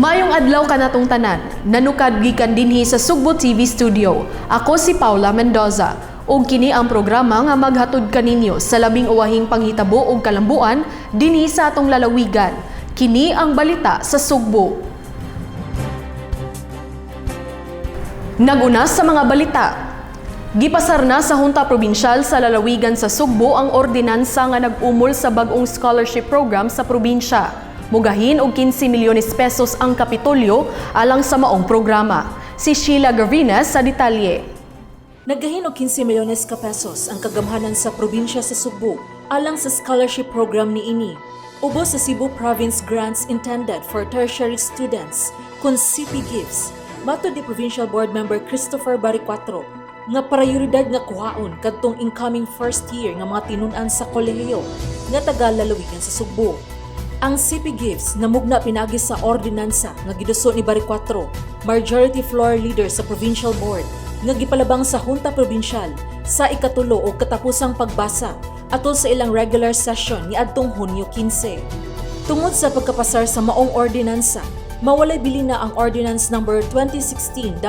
Maayong adlaw kanatong tanan. Nanukad gikan dinhi sa Sugbo TV Studio. Ako si Paula Mendoza. Ug kini ang programa nga maghatod kaninyo sa labing uwahing panghitabo ug kalambuan dinhi sa atong lalawigan. Kini ang Balita sa Sugbo. Naguna sa mga balita. Gipasar na sa Junta Probinsyal sa Lalawigan sa Sugbo ang ordinansa nga nag-umol sa bag-ong scholarship program sa probinsya. Mugahin og 15 milyones pesos ang Kapitolyo alang sa maong programa. Si Sheila Gavines sa detalye. Nagahin og 15 milyones ka pesos ang kagamhanan sa probinsya sa Sugbo alang sa scholarship program niini. Ubos sa Cebu Province Grants Intended for Tertiary Students kun CP Gifts. Matod ni Provincial Board Member Christopher Baricuatro nga prioridad nga kuhaon kadtong incoming first year nga mga tinun-an sa kolehiyo nga taga lalawigan sa Sugbo. Ang CP Gifts namugna pinagi sa ordinansa nga giduso ni Baricuatro, majority floor leader sa provincial board, nga gipalabang sa Junta Probinsyal sa ikatulo o katapusang pagbasa atol sa ilang regular session niadtong Hunyo 15. Tungod sa pagkapasar sa maong ordinansa, mawalay bilin na ang Ordinance Number 2016-13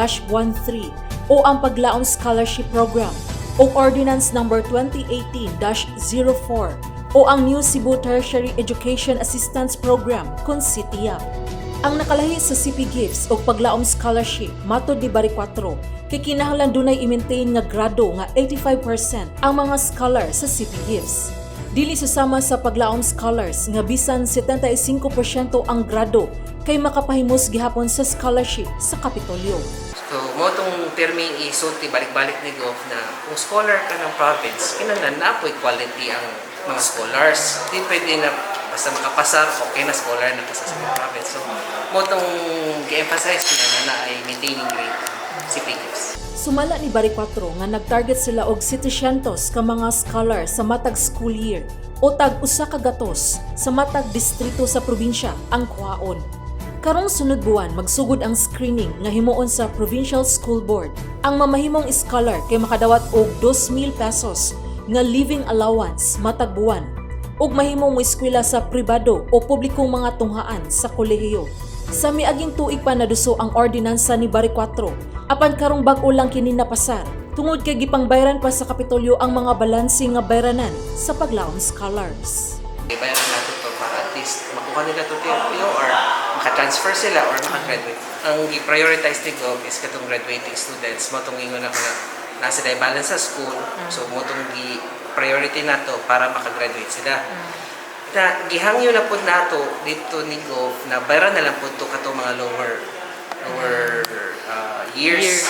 o ang Paglaom Scholarship Program o Ordinance Number 2018-04 o ang New Cebu Tertiary Education Assistance Program kun CTIAP. Ang nakalahi sa CP Gifts o Paglaom Scholarship, matod ni Baricuatro, kay kinahanglan dunay i-maintain nga grado nga 85% ang mga scholar sa CP Gifts. Dili susama sa Paglaom Scholars nga bisan 75% ang grado kay makapahimos gihapon sa scholarship sa Kapitolyo. So, mao tong perming isulti balik-balik ni Gov na kung scholar ka ng province, kinahanglan naa po'y quality ang mga scholars. Di pwede na basta makapasar, okay na, scholar na ka sa Cebu Province. So, mao tong gi-emphasize niya na naay maintaining grade CP Gifts. Sumala ni Baricuatro nga nag-target sila og 700 ka mga scholar sa matag school year o tag 100 sa matag distrito sa probinsya ang kuhaon. Karong sunod buwan magsugod ang screening nga himuon sa Provincial School Board. Ang mamahimong scholar kay makadawat og 2,000 pesos nga living allowance matag buwan ug mahimong moeskwela sa pribado o publikong mga tunghaan sa kolehiyo. Sa miaging tuig pa naduso ang ordinansa ni Baricuatro, apan karong bag-o lang kini napasar tungod kay gipangbayran pa sa Kapitolyo ang mga balanse nga bayranan sa Paglaom Scholars. Ibayaran natin to para at least makuha nila to or maka-transfer sila or maka-graduate. Ang i-prioritize ni Gov is katong graduating students. Mao tong ingon ako na nasa sila balance sa school. So mao tong gi-priority nato para makagraduate sila. Na gihangyo na pud nato dito ni Gov na bayaran na lang pud to katong mga lower lower years. Years.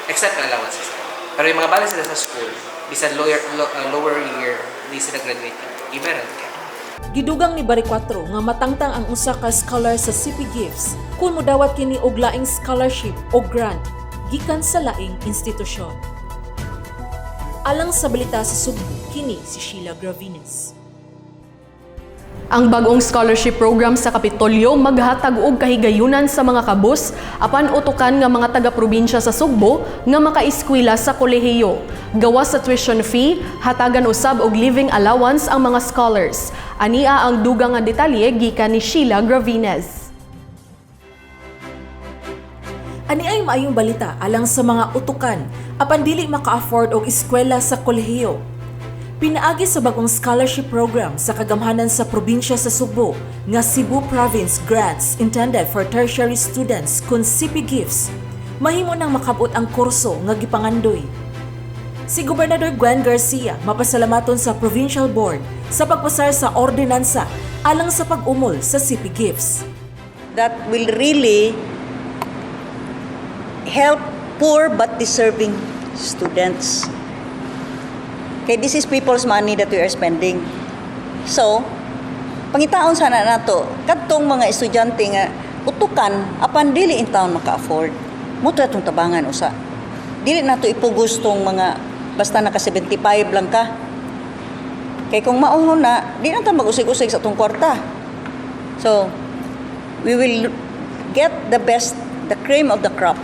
Except allowances. Pero yung mga balance nila sa school, bisan lower year, di sila graduating. Ibayaran ka. Gidugang ni Baricuatro nga matangtang ang usa ka scholar sa CP Gifts kung modawat kini og laing scholarship o grant gikan sa laing institusyon. Alang sa Balita sa Sugbo, kini si Sheila Gravines. Ang bagong scholarship program sa Kapitolyo maghatag og kahigayunan sa mga kabus apan utukan nga mga taga-probinsya sa Sugbo nga makaeskwela sa kolehiyo. Gawas sa tuition fee, hatagan usab og living allowance ang mga scholars. Ania ang dugang nga detalye gikan ni Sheila Gravines. Ani ay maayong balita alang sa mga utukan apan dili maka-afford og eskwela sa kolehiyo. Pinaagi sa bagong scholarship program sa kagamhanan sa probinsya sa Sugbo nga Cebu Province Grants Intended for Tertiary Students kun CP Gifts, mahimo nang makabot ang kurso nga gipangandoy. Si Gobernador Gwen Garcia mapasalamaton sa Provincial Board sa pagpasar sa ordinansa alang sa pag-umol sa CP Gifts. That will really help poor but deserving students. Okay, this is people's money that we are spending. So, pangitaon sana nato kadtong mga estudyante nga utukan apan dili in town maka-afford. Mao to atong tabangan usa. Dili nato ipugos tong mga basta naka 75 lang ka. Kay kung mao na, di na ta mag-usig-usig sa atong kwarta. So, we will get the best, the cream of the crop.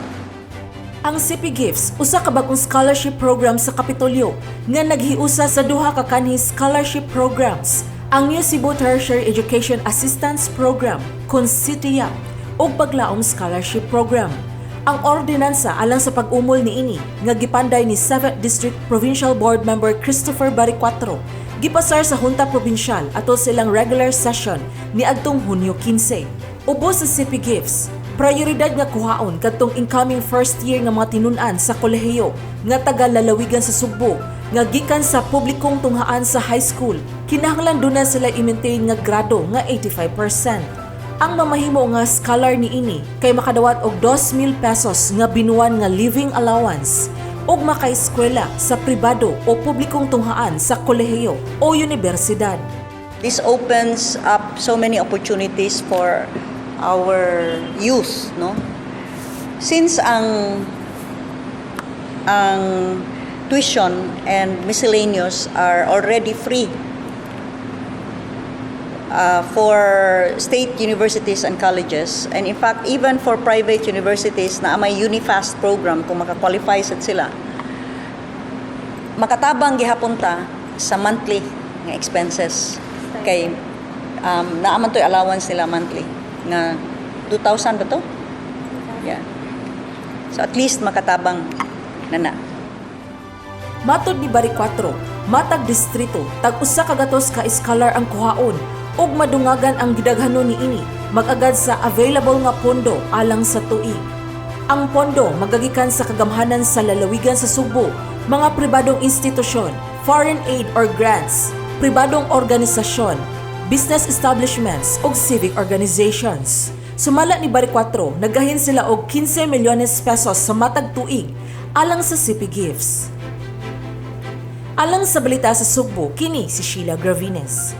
Ang CP Gifts, usa ka bag-ong scholarship program sa Kapitolyo nga naghiusa sa duha ka kanhi scholarship programs: ang New Cebu Tertiary Education Assistance Program kun CTIAP ug Paglaom Scholarship Program. Ang ordinansa alang sa pag-umol niini nga gipanday ni 7th District Provincial Board Member Christopher Baricuatro gipasar sa Junta Probinsyal atol silang regular session niadtong Hunyo 15. Ubos sa CP Gifts, prioridad nga kuhaon kadtong incoming first year nga mga tinun-an sa kolehiyo nga taga lalawigan sa Sugbo nga gikan sa publikong tunghaan sa high school. Kinahanglan duna sila i-maintain nga grado nga 85%. Ang mamahimo nga scholar niini kay makadawat og 2,000 pesos nga binuan nga living allowance ug makaeskwela sa pribado o publikong tunghaan sa kolehiyo o unibersidad. This opens up so many opportunities for our youth, no? Since ang tuition and miscellaneous are already free for state universities and colleges, and in fact even for private universities na may Unifast program, kung maka-qualify sad sila, makatabang gihapon ta sa monthly nga expenses kay naa man to'y allowance nila monthly nga 2,000 ba to? Yeah. So at least makatabang na na. Matod ni Baricuatro, matag distrito, tag 100 ka scholar ang kuhaon ug madungagan ang gidaghanon niini mag-agad sa available nga pondo alang sa tuig. Ang pondo magagikan sa kagamhanan sa lalawigan sa Sugbo, mga pribadong institusyon, foreign aid or grants, pribadong organisasyon, business establishments ug civic organizations. Sumala ni Baricuatro, nagahin sila og 15 milyones pesos sa matag tuig alang sa CP Gifts. Alang sa Balita sa Sugbo, kini si Sheila Gravines.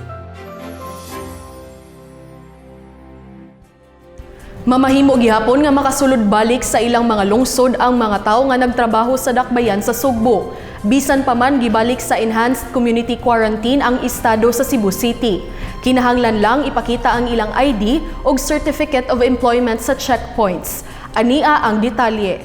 Mamahimo gihapon nga makasulod balik sa ilang mga lungsod ang mga tawo nga nagtrabaho sa dakbayan sa Sugbo. Bisan pa man gibalik sa enhanced community quarantine ang estado sa Cebu City. Kinahanglan lang ipakita ang ilang ID ug certificate of employment sa checkpoints. Ania ang detalye.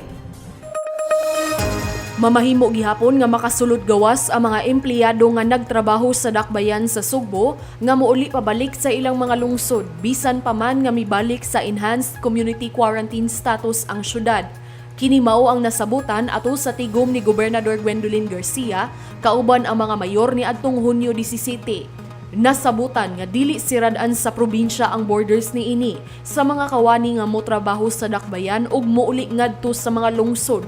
Mamahimo gihapon nga makasulod gawas ang mga empleyado nga nagtrabaho sa dakbayan sa Sugbo nga mouli pabalik sa ilang mga lungsod bisan pa man nga mibalik sa enhanced community quarantine status ang syudad. Kini mao ang nasabutan ato sa tigom ni Gobernador Gwendolyn Garcia kauban ang mga mayor ni adtong Hunyo 17. Nasabutan nga dili sirad-an sa probinsya ang borders niini sa mga kawani nga motrabaho sa dakbayan ug mouli ngadto sa mga lungsod.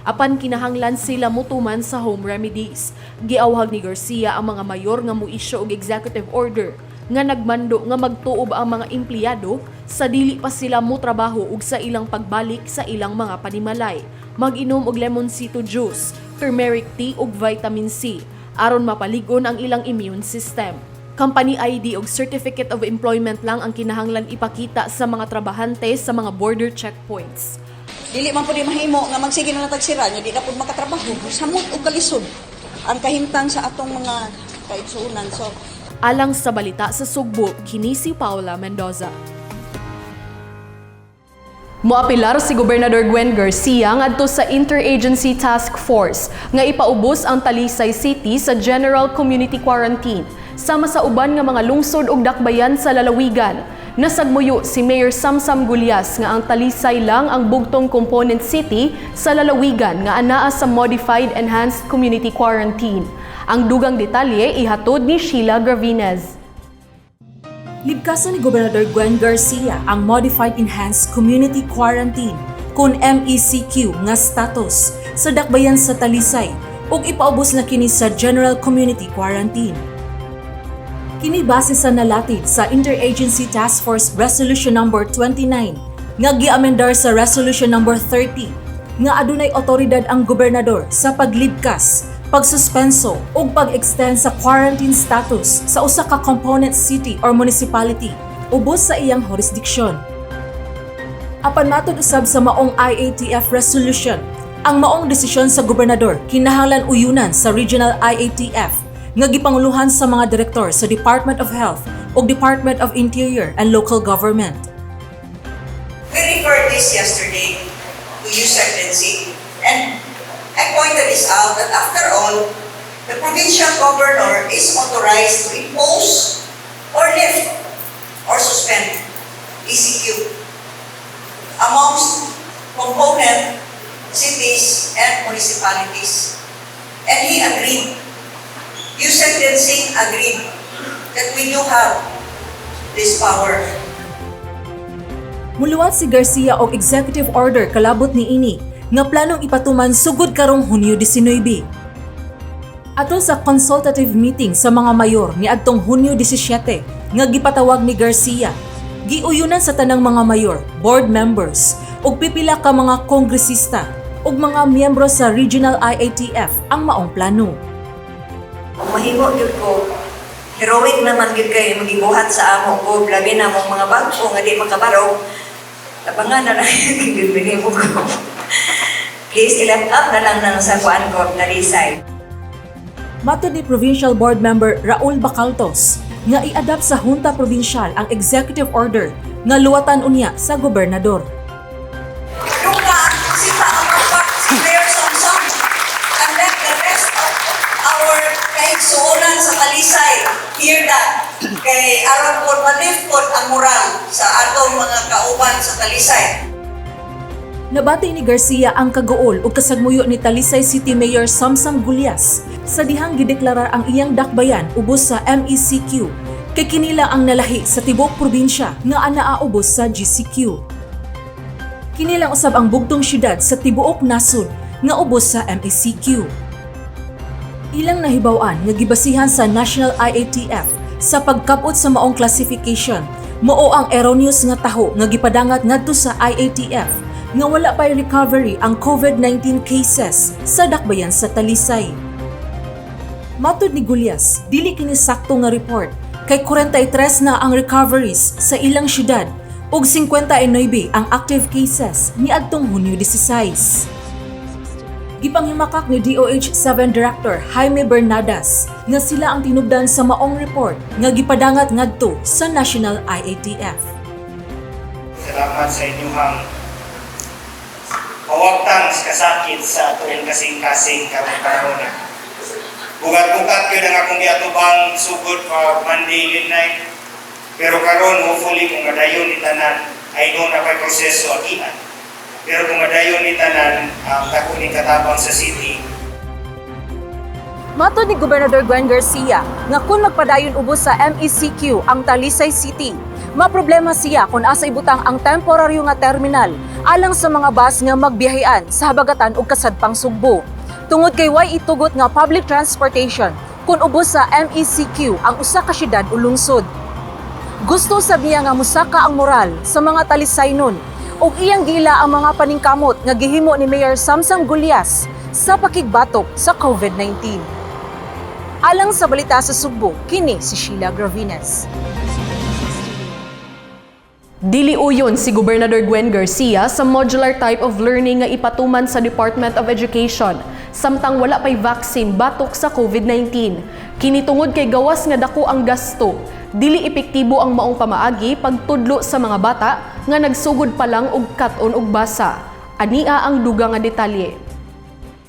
Apan kinahanglan sila motuman sa home remedies. Giawhag ni Garcia ang mga mayor nga moisyu og executive order nga nagmando nga magtuob ang mga empleyado sa dili pa sila motrabaho ug sa ilang pagbalik sa ilang mga panimalay. Mag-inom og lemoncito juice, turmeric tea ug vitamin C aron mapaligon ang ilang immune system. Company ID ug certificate of employment lang ang kinahanglan ipakita sa mga trabahante sa mga border checkpoints. Dili man pud mahimo nga magsige na lang tag sira nya di na pud makatrabaho. Samot og kalisod ang kahimtang sa atong mga kaigsuonan. So Alang sa Balita sa Sugbo, kini si Paula Mendoza. Moapilar si Gobernador Gwen Garcia ngadto sa Interagency Task Force nga ipaubos ang Talisay City sa General Community Quarantine sama sa uban nga mga lungsod ug dakbayan sa lalawigan. Nasagmuyo si Mayor Samsam Gullas nga ang Talisay lang ang bugtong component city sa lalawigan nga anaa sa Modified Enhanced Community Quarantine. Ang dugang detalye ihatod ni Sheila Gravines. Libkasan ni Gobernador Gwen Garcia ang Modified Enhanced Community Quarantine kon MECQ nga status sa dakbayan sa Talisay ug ipaubos na kini sa General Community Quarantine. Kini base sa nalatid sa Interagency Task Force Resolution Number 29 nga giamendar sa Resolution Number 30 nga adunay otoridad ang gobernador sa paglibkas, pagsuspenso ug pag-extend sa quarantine status sa usa ka component city or municipality ubos sa iyang jurisdiksyon. Apan matod usab sa maong IATF resolution, ang maong desisyon sa gobernador kinahanglan uyunan sa regional IATF nga gipanguluhan sa mga direktor sa Department of Health ug Department of Interior and Local Government. We referred this yesterday to Usec Lindsay, and I pointed this out that after all, the provincial governor is authorized to impose or lift or suspend ECQ. Component cities and municipalities. And he agreed. Usec Densing agreed that we do have this power. Muluwat si Garcia og executive order kalabot niini nga planong ipatuman sugod karong Hunyo 19. Atol sa consultative meeting sa mga mayor niadtong Hunyo 17 nga gipatawag ni Garcia, giuyunan sa tanang mga mayor, board members ug pipila ka mga kongresista ug mga miyembro sa Regional IATF ang maong plano. Kung mahimo gyud ko, heroic naman gyud kay magibuhat sa amo ko, labi na mong mga bag-o nga di makabaro. Tabangan na lang gyud mo ko. Please, i-lift up na lang ng sa kuan ko, Talisay. Matod ni Provincial Board Member Raul Bacaltos nga i-adapt sa Junta Provincial ang executive order nga luwatan unya sa gobernador. Yung si Paamapak, si Mayor Samson, and let the rest of our kaigsuonan sa Talisay hear that. Kay aron po ma-lift po ang moral sa atong mga kauban sa Talisay. Nabati ni Garcia ang kaguol ug kasagmuyo ni Talisay City Mayor Samsam Gullas sa dihang gideklarar ang iyang dakbayan ubos sa MECQ kay kinila ang nalahi sa tibuok probinsya nga anaa ubos sa GCQ. Kinilang usab ang bugtong syudad sa tibuok nasod nga ubos sa MECQ. Ilang nahibaw-an nga gibasihan sa National IATF sa pagkapot sa maong classification mao ang erroneous nga taho nga gipadangat ngadto sa IATF nga wala pa'y recovery ang COVID-19 cases sa dakbayan sa Talisay. Matod ni Gullas, dili kini sakto nga report kay 43 na ang recoveries sa ilang syudad ug 59 ang active cases niadtong Hunyo 16. Gipanghimakak ni DOH 7 Director Jaime Bernadas nga sila ang tinubdan sa maong report nga gipadangat ngadto sa National IATF. Salamat sa inyong pawagtang sa kasakit sa atong kasing-kasing karong panahon. Bugat-bugat yun ang akong giatubang sugod pa Monday midnight. Pero karon, hopefully, kung madayon ni tanan, I know na pa'y proseso agian. Pero kung madayon ni tanan, ang dako ni katabang sa city. Matod ni Gobernador Gwen Garcia nga kung magpadayon ubos sa MECQ ang Talisay City, maproblema siya kung asa ibutang ang temporaryo nga terminal alang sa mga bus nga magbiyahean sa habagatan ug kasadpang Sugbo. Tungod kay way itugot nga public transportation kung ubos sa MECQ ang usa ka syudad o lungsod. Gusto sab niya nga musaka ang moral sa mga Talisaynon ug iyang gila ang mga paningkamot nga gihimo ni Mayor Samsam Gullas sa pakigbatok sa COVID-19. Alang sa Balita sa Sugbo, kini si Sheila Gravines. Dili uyon si Gobernador Gwen Garcia sa modular type of learning nga ipatuman sa Department of Education samtang wala pay vaccine batok sa COVID-19. Kini tungod kay gawas nga dako ang gasto. Dili epektibo ang maong pamaagi pagtudlo sa mga bata nga nagsugod pa lang og kat-on og basa. Ania ang duga nga detalye.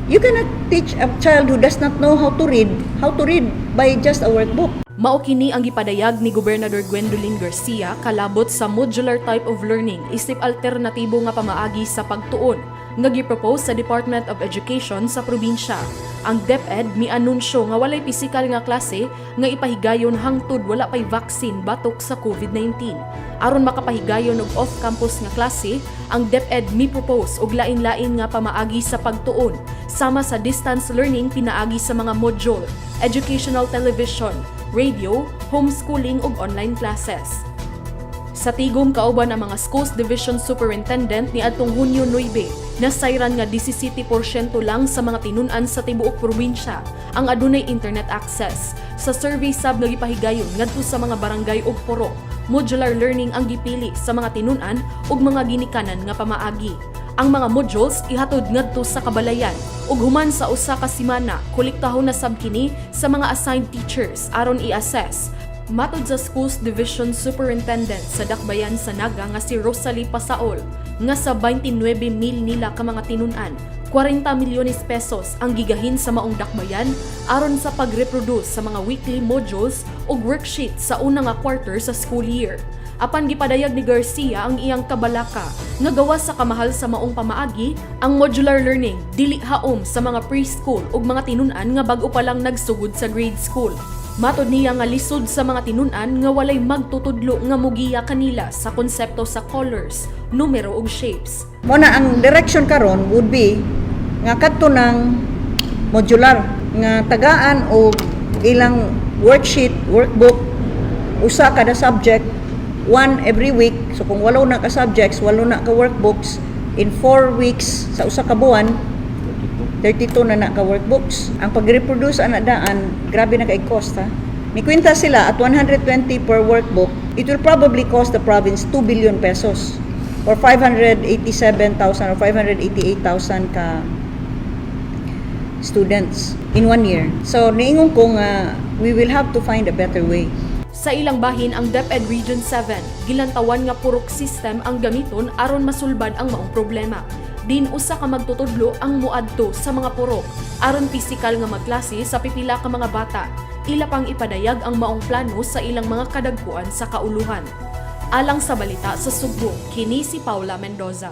You cannot teach a child who does not know how to read by just a workbook. Mao kini ang gipadayag ni Gobernador Gwendolyn Garcia kalabot sa modular type of learning isip alternatibo nga pamaagi sa pagtuon nga gipropose sa Department of Education sa probinsya. Ang DepEd mianunsyo nga walay pisikal nga klase nga ipahigayon hangtod wala pay vaccine batok sa COVID-19. Aron makapahigayon og off-campus nga klase, ang DepEd mi-propose og lain-lain nga pamaagi sa pagtuon sama sa distance learning pinaagi sa mga module, educational television, radio, homeschooling ug online classes. Sa tigom kauban ang mga Schools Division Superintendent ni adtong Hunyo 9, nasayran nga 17% lang sa mga tinun-an sa tibuok probinsya ang adunay internet access. Sa survey sab nga gipahigayon ngadto sa mga barangay ug purok, modular learning ang gipili sa mga tinun-an ug mga ginikanan nga pamaagi. Ang mga modules ihatod ngadto sa kabalayan ug human sa usa ka semana, kolektahon na sab kini sa mga assigned teachers aron i-assess. Matod sa Schools Division Superintendent sa Dakbayan sa Naga nga si Rosalie Pasaol, nga sa 29 mil nila ka mga tinun-an, 40 milyones pesos ang gigahin sa maong dakbayan aron sa pag-reproduce sa mga weekly modules ug worksheets sa una nga quarter sa school year. Apan gipadayag ni Garcia ang iyang kabalaka nga gawas sa kamahal sa maong pamaagi, ang modular learning dili haom sa mga preschool ug mga tinun-an nga bag-o pa lang nagsugod sa grade school. Matod niya nga lisod sa mga tinun-an nga walay magtutudlo nga mugiya kanila sa konsepto sa colors, numero ug shapes. Mo na ang direction karon would be nga kadto ng modular nga tagaan og ilang worksheet, workbook, usa kada subject, one every week. So kung walo na ka subjects, walo na ka workbooks in 4 weeks sa usa ka buwan, 32 na na ka workbooks. Ang pag-reproduce ana daan, grabe na kay cost ha. Nikwenta sila at 120 per workbook, it will probably cost the province 2 billion pesos or 587,000 or 588,000 ka students in one year. So niingon ko nga we will have to find a better way. Sa ilang bahin, ang DepEd Region 7, gilantawan nga purok system ang gamiton aron masulbad ang maong problema. Din usa ka magtutudlo ang muadto sa mga purok aron pisikal nga magklase sa pipila ka mga bata. Ila pang ipadayag ang maong plano sa ilang mga kadagkuan sa kauluhan. Alang sa balita sa Sugbo, kini si Paula Mendoza.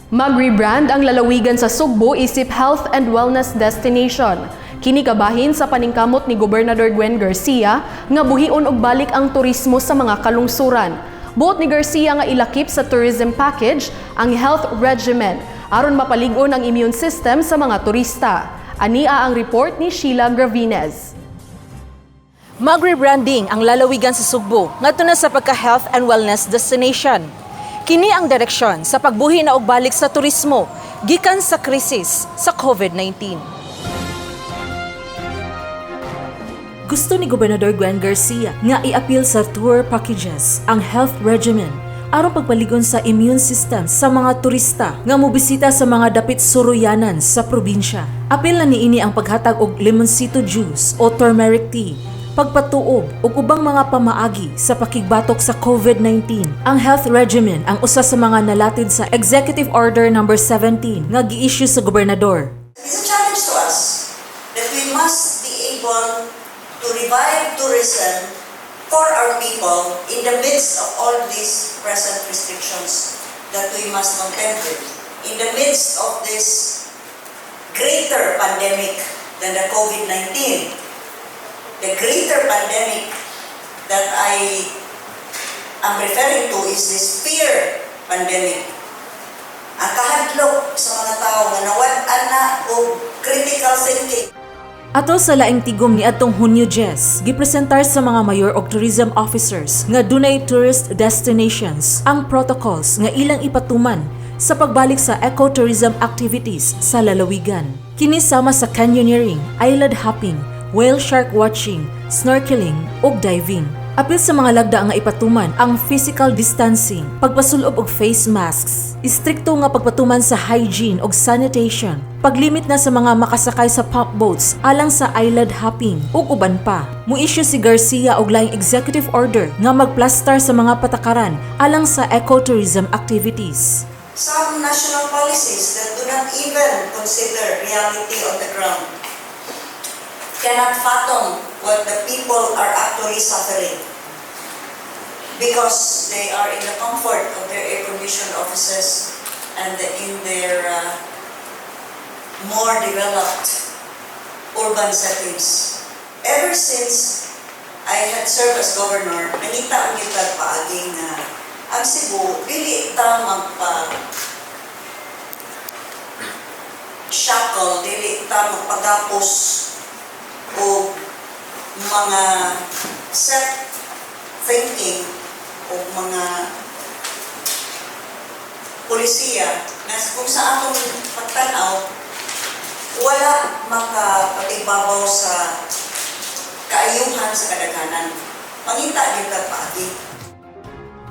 Mag-rebrand ang lalawigan sa Sugbo isip health and wellness destination. Kini kabahin sa paningkamot ni Gobernador Gwen Garcia nga buhion og balik ang turismo sa mga kalungsuran. Buot ni Garcia nga ilakip sa tourism package ang health regimen aron mapalig-on ang immune system sa mga turista. Ania ang report ni Sheila Gravines. Mag-rebranding ang lalawigan sa Sugbo ngadto na sa pagka-health and wellness destination. Kini ang direksyon sa pagbuhi na og balik sa turismo gikan sa krisis sa COVID-19. Gusto ni Gobernador Gwen Garcia nga iapil sa tour packages ang health regimen aron pagpaligon sa immune system sa mga turista nga mobisita sa mga dapit suruyanan sa probinsya. Apil na niini ang paghatag og limoncito juice o turmeric tea, pagpatuob ug ubang mga pamaagi sa pakigbatok sa COVID-19. Ang health regimen ang usa sa mga nalatid sa Executive Order Number 17 nga gi-issue sa gobernador. It's a challenge to us that we must be able to revive tourism for our people in the midst of all these present restrictions that we must contend with. In the midst of this greater pandemic than the COVID-19, the greater pandemic that I am referring to is this fear pandemic. Ang kahadlok sa mga tao nga nawad-an na og critical thinking. Ato sa laing tigom ni atong Hunyo 10, gipresentar sa mga mayor og tourism officers nga dunay tourist destinations ang protocols nga ilang ipatuman sa pagbalik sa ecotourism activities sa lalawigan. Kini sama sa canyoneering, island hopping, whale shark watching, snorkeling ug diving. Apil sa mga lagda nga ipatuman ang physical distancing, pagpasulob og face masks, istrikto nga pagpatuman sa hygiene ug sanitation, paglimit na sa mga makasakay sa pump boats alang sa island hopping ug uban pa. Mu-issue si Garcia og laing executive order nga magplastar sa mga patakaran alang sa ecotourism activities. Some national policies that do not even consider reality on the ground cannot fathom what the people are actually suffering because they are in the comfort of their air-conditioned offices and in their more developed urban settings. Ever since I had served as governor, nangita ang kita paagi nga ang Cebu, dili ta magpa shackle, dili ta magpagapos o mga set thinking o mga polisiya na kung sa atong pagtanaw, wala makapatibabaw sa kaayuhan sa kadaghanan. Mangita gyud ta paagi.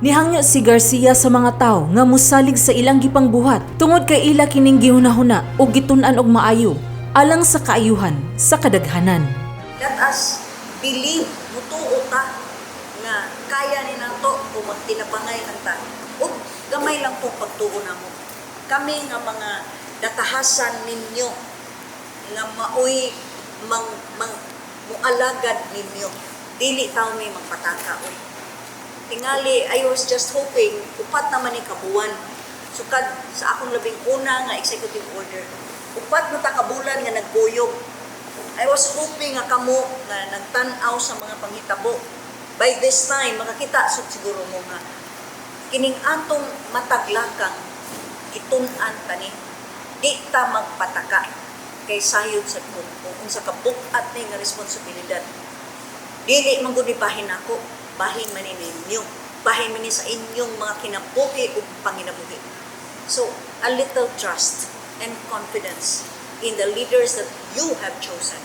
Nihangyo si Garcia sa mga tawo nga musalig sa ilang gipangbuhat tungod kay ila kining gihunahuna ug gitun-an og maayo alang sa kaayuhan sa kadaghanan. Let us believe, mutuo ta nga kaya ni nato kung magtinabangay lang ta. Ug gamay lang po pagtuo namo. Kami nga mga natahasan ninyo nga maoy mang, mang mualagad ninyo. Dili taw may magpataka oy. Tingali, I was just hoping, 4 naman ni kabuwan. Sukad sa akong 11 nga executive order. 4 na ta kabulan nga nagkuyog. I was hoping nga kamo nga nagtan-aw sa mga panghitabo. By this time, makakita sud siguro mo nga kining atong mataglakang gitun-an tani, di ta magpataka kay sayod sa kung unsa ka bug-at ni nga responsibilidad. Dili man gud ni bahin nako, bahin man ni ninyo, bahin man ni sa inyong mga kinabuhi ug panginabuhi. So a little trust and confidence in the leaders that you have chosen,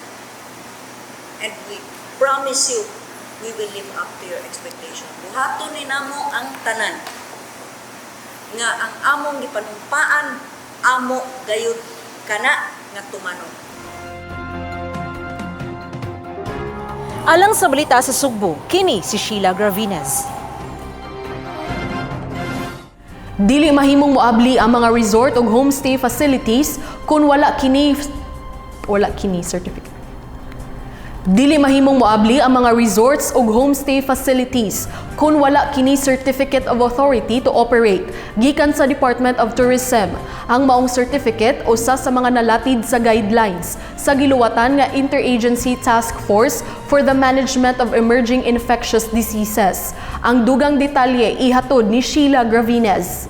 and we promise you, we will live up to your expectation. Buhaton ni namo ang tanan nga ang among gipanumpaan, amo gayud kana nga tumanon. Alang sa Balita sa Sugbo, kini si Sheila Gravines. Dili mahimong moabli ang mga resort ug homestay facilities kung wala kini certificate. Dili mahimong moabli ang mga resorts ug homestay facilities kung wala kini Certificate of Authority to Operate gikan sa Department of Tourism. Ang maong certificate usa sa mga nalatid sa guidelines sa giluwatan nga Interagency Task Force for the Management of Emerging Infectious Diseases. Ang dugang detalye ihatod ni Sheila Gravines.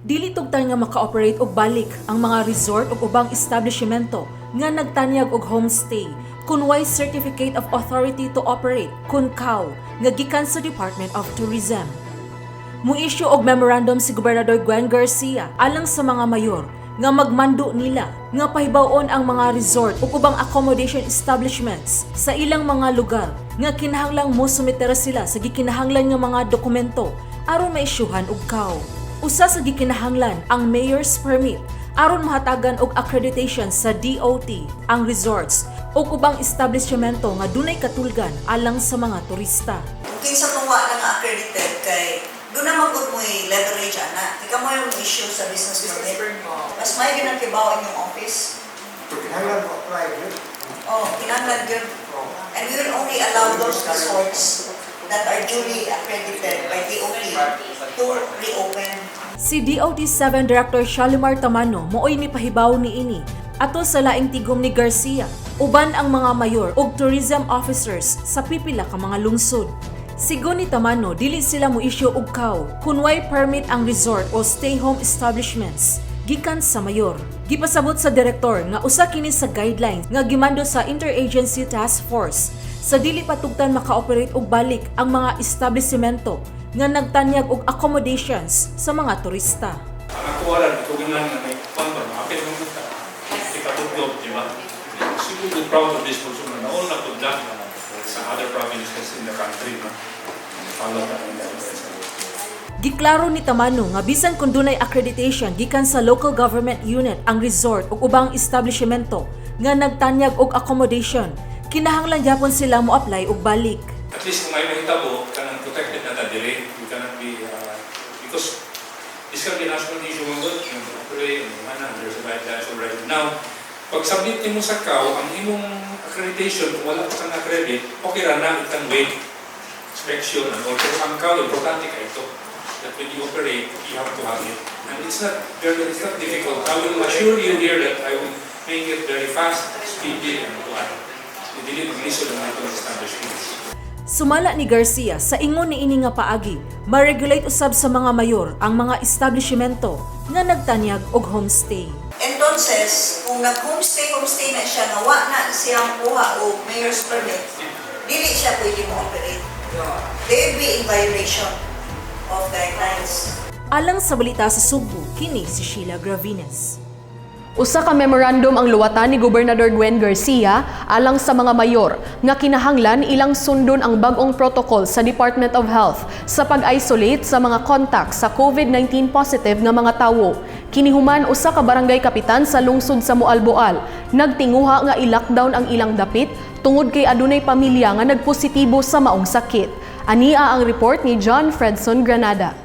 Dili tugtan nga maka-operate og balik ang mga resort ug ubang establishmento nga nagtanyag og homestay kun way Certificate of Authority to Operate kun CAO nga gikan sa Department of Tourism. Mu-issue og memorandum si Gobernador Gwen Garcia alang sa mga mayor nga magmando nila nga pahibaw-on ang mga resort ug ubang accommodation establishments sa ilang mga lugar nga kinahanglang mo sumiter sila sa gikinahanglan nga mga dokumento aron maisyuhan og CAO. Usa sa gikinahanglan ang mayor's permit aron mahatagan og accreditation sa DOT ang resorts ug ubang establishmento nga dunay katulgan alang sa mga turista. Kung kinsa tong wa na nga accredited, kay duna man gud mo'y leverage ana. Ikaw mo yung issue sa business permit. Mas may ginang kibaw inyong office. Kinahanglan mo apply yun. Oh, kinahanglan gyud. And we will only allow those resorts that are duly accredited by DOT to reopen. Si DOT 7 Director Shalimar Tamano mooy mipahibaw niini ato sa laing tigom ni Garcia uban ang mga mayor ug tourism officers sa pipila ka mga lungsod. Sigon ni Tamano, dili sila mo issue og CAO kun way permit ang resort o stay home establishments gikan sa mayor. Gipasabot sa direktor nga usa kini sa guidelines nga gimando sa Interagency Task Force sa dili patugtan maka-operate og balik ang mga establishmento nga nagtanyag og accommodations sa mga turista. Ang ako wala, itugingan nga may kwan ba, makapil mo punta. Ikatugtog, di ba? Siguro good proud of this also na nauna po na sa other provinces in the country, no? Follow ka ng guidelines. Giklaro ni Tamano nga bisan kung dunay accreditation gikan sa local government unit ang resort ug ubang establishmento nga nagtanyag og accommodation, kinahanglan gyapon sila mo-apply og balik. At least kung may mahitabo, kanang protected na ta diri. We cannot be, because this can be a national issue man gud, yung operate, yung ana, there's a guidelines already. Now, pag submit nimo sa CAO, ang imong accreditation, kung wala pa kang accredit, okay ra na, it can wait inspection and all. Pero ang CAO, importante ka ito. That when you operate, you have to have it. And it's not difficult. I will assure you here that I will make it very fast, speedy, and kuan. Dili maglisod ang itong establishments. Sumala ni Garcia, sa ingon ni ini nga paagi, ma-regulate usab sa mga mayor ang mga establishmento nga nagtanyag og homestay. Entonces, kung nag-homestay, homestay na siya, nga wa na siya kuha o mayor's permit, dili siya pwede mo operate. They will be in violation of guidelines. Alang sa Balita sa Sugbo, kini si Sheila Gravines. Usa ka memorandum ang luwatan ni Gobernador Gwen Garcia alang sa mga mayor nga kinahanglan ilang sundon ang bag-ong protocol sa Department of Health sa pag-isolate sa mga contact sa COVID-19 positive nga mga tawo. Kinihuman usa ka barangay kapitan sa lungsod sa Moalboal nagtinguha nga i-lockdown ang ilang dapit tungod kay adunay pamilya nga nagpositibo sa maong sakit. Ania ang report ni John Fredson Granada.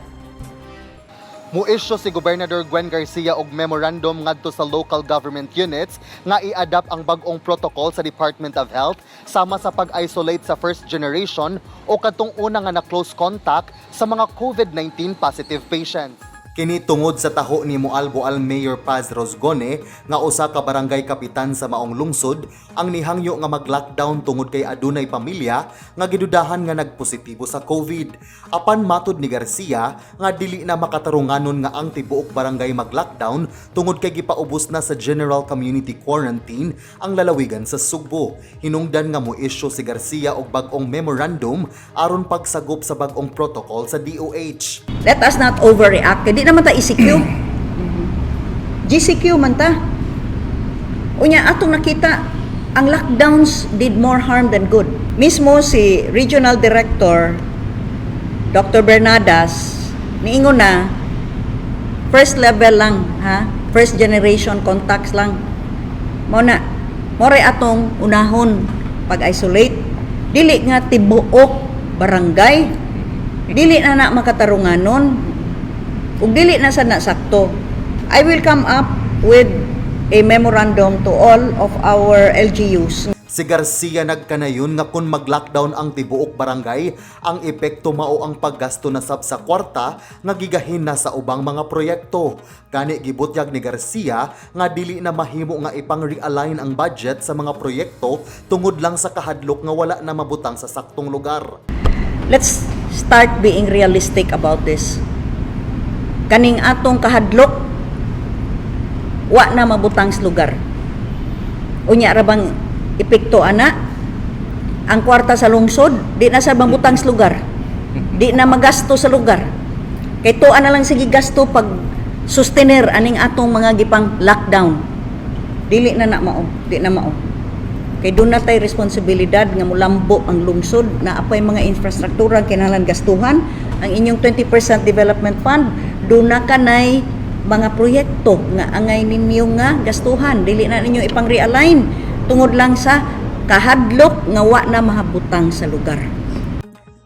Mo-issue si Gobernador Gwen Garcia og memorandum ngadto sa local government units nga i-adapt ang bag-ong protocol sa Department of Health sama sa pag-isolate sa first generation o kadtong una nga na close contact sa mga COVID-19 positive patients. Kini tungod sa taho ni Moalboal Mayor Paz Rosgone nga usa ka barangay kapitan sa maong lungsod ang nihangyo nga mag-lockdown tungod kay adunay pamilya nga gidudahan nga nagpositibo sa COVID. Apan matud ni Garcia nga dili na makatarunganon nga ang tibuok barangay mag-lockdown tungod kay gipaubos na sa general community quarantine ang lalawigan sa Sugbo. Hinungdan nga mo-issue si Garcia og bag-ong memorandum aron pagsagop sa bag-ong protocol sa DOH. Let us not overreact. Kay di naman ta ECQ. GCQ man ta. Unya atong nakita, ang lockdowns did more harm than good. Mismo si Regional Director Dr. Bernadas niingon na first level lang ha, first generation contacts lang. Mao na mao ray atong unahon pag-isolate, dili nga tibuok barangay, dili na na makatarunganon ug dili na sad na sakto. I will come up with a memorandum to all of our LGUs. Si Garcia nagkanayon nga kung mag-lockdown ang tibuok barangay, ang epekto mao ang paggasto na sab sa kwarta nga gigahin na sa ubang mga proyekto. Gani gibutyag ni Garcia nga dili na mahimo nga ipang-realign ang budget sa mga proyekto tungod lang sa kahadlok nga wala na mabutang sa saktong lugar. Let's start being realistic about this. Kaning atong kahadlok, wa na mabutang sa lugar. Unya ra bang epekto ana? Ang kwarta sa lungsod, di na sa mabutang sa lugar. Di na magasto sa lugar. Kay tuwa na lang sige gasto pag sustenir aning atong mga gipang lockdown. Dili na na mao, di na mao. Kay doon na tay responsibilidad nga mulambo ang lungsod na apay mga infrastruktura ang kinahanglan gastuhan. Ang inyong 20% development fund, doon na kanay mga proyekto nga angay ninyo nga gastuhan, dili na ninyo ipang realign tungod lang sa kahadlok nga wa na mahabutang sa lugar.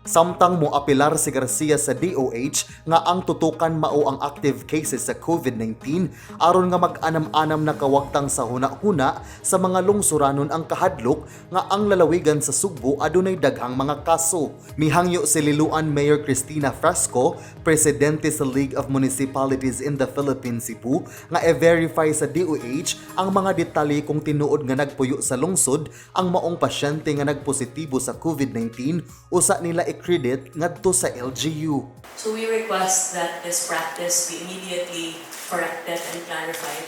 Samtang moapelar si Garcia sa DOH nga ang tutukan mao ang active cases sa COVID-19 aron nga mag-anam-anam na kawagtang sa huna-huna sa mga lungsuranon ang kahadlok nga ang lalawigan sa Sugbo adunay daghang mga kaso. Mihangyo si Liloan Mayor Cristina Frasco, presidente sa League of Municipalities in the Philippines Cebu, nga i-verify sa DOH ang mga detalye kung tinuod nga nagpuyo sa lungsod ang maong pasyente nga nagpositibo sa COVID-19, usa nila i-credit ngadto sa LGU. So we request that this practice be immediately corrected and clarified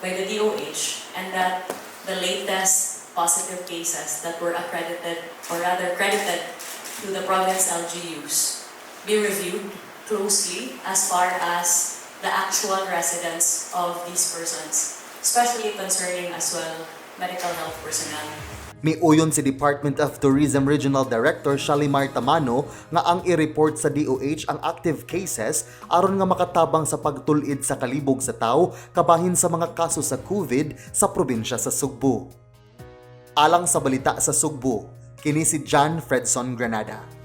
by the DOH and that the latest positive cases that were accredited, or rather credited to the province LGUs, be reviewed closely as far as the actual residence of these persons, especially concerning as well medical health personnel. Miuyon si Department of Tourism Regional Director Shalimar Tamano nga ang i-report sa DOH ang active cases aron nga makatabang sa pagtul-id sa kalibog sa tao kabahin sa mga kaso sa COVID sa probinsya sa Sugbo. Alang sa Balita sa Sugbo, kini si John Fredson Granada.